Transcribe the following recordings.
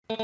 Kuv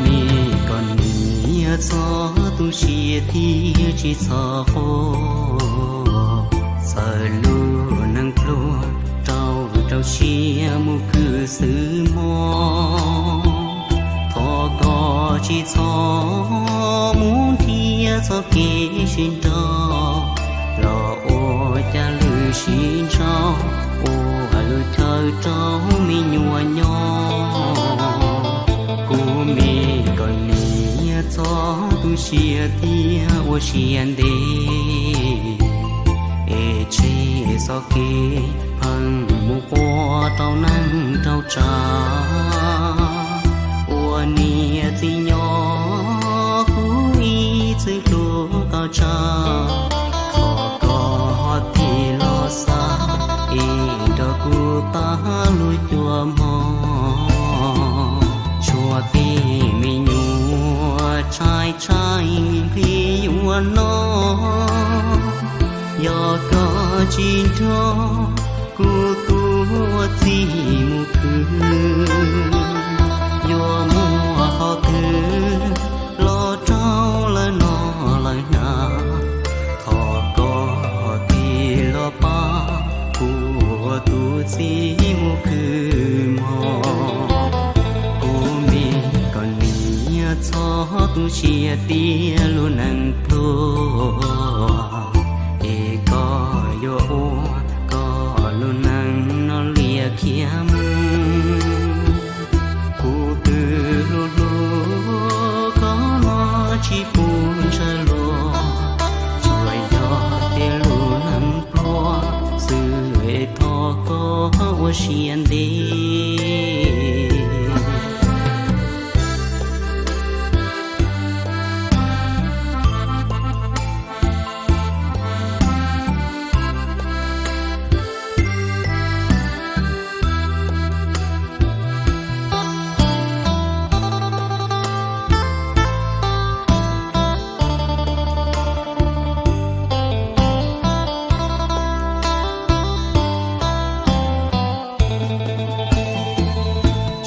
me koj niam txhob tu siab thiab tsis txhob quaj, txawm lub neej pluag rau rau siab mus khwv xwb mog. Thov koj tsis txhob mus nrhiav txoj kev sib nrauj los ua cas lwm sib ntsauj ua lub chaw rau me nyuam nyob. Kuv me koj niam txhob tu siab thiab ua siab ntev, es tseg txoj kev pheej mus quaj rau neej rau tsav. Ua niam txiv nyob kuv ib txwm hlub koj tshaj, thov koj ho tig los xav es nrog kuv tag lub cuab mog. Tshuav tej me nyuam tshaib tshaib nqhis yuav noj, yog koj tsis nrog kuv tus txiv mus khwv, yuav muaj qhov twg los rau lawv noj lawv hnav. Thov koj tig los pab kuv tus txiv mus khwv mog. Kuv me koj niam txhob tu siab tias lub neej pluag, es koj yuav ua koj lub neej no liam khiav mus. Kuv twb hlub hlub koj los tsis pub ntshaw luag, tsuas yog tias lub neej pluag xwb es thov koj ua siab ntev.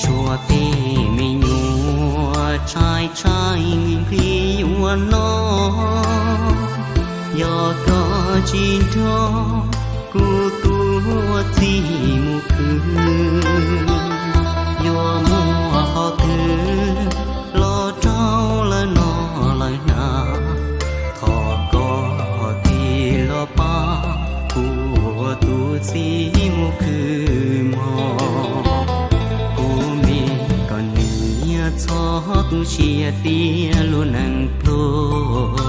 Tshuav tej me nyuam tshaib tshaib nqhis yuav noj, yog koj tsis nrog kuv tus txiv mus khwv, yuav muaj qhov twg los rau lawv noj lawv hnav. Thov koj tig los pab kuv tus txiv mus khwv mog. Kuv me koj niam txhob tu siab tias lub neej pluag,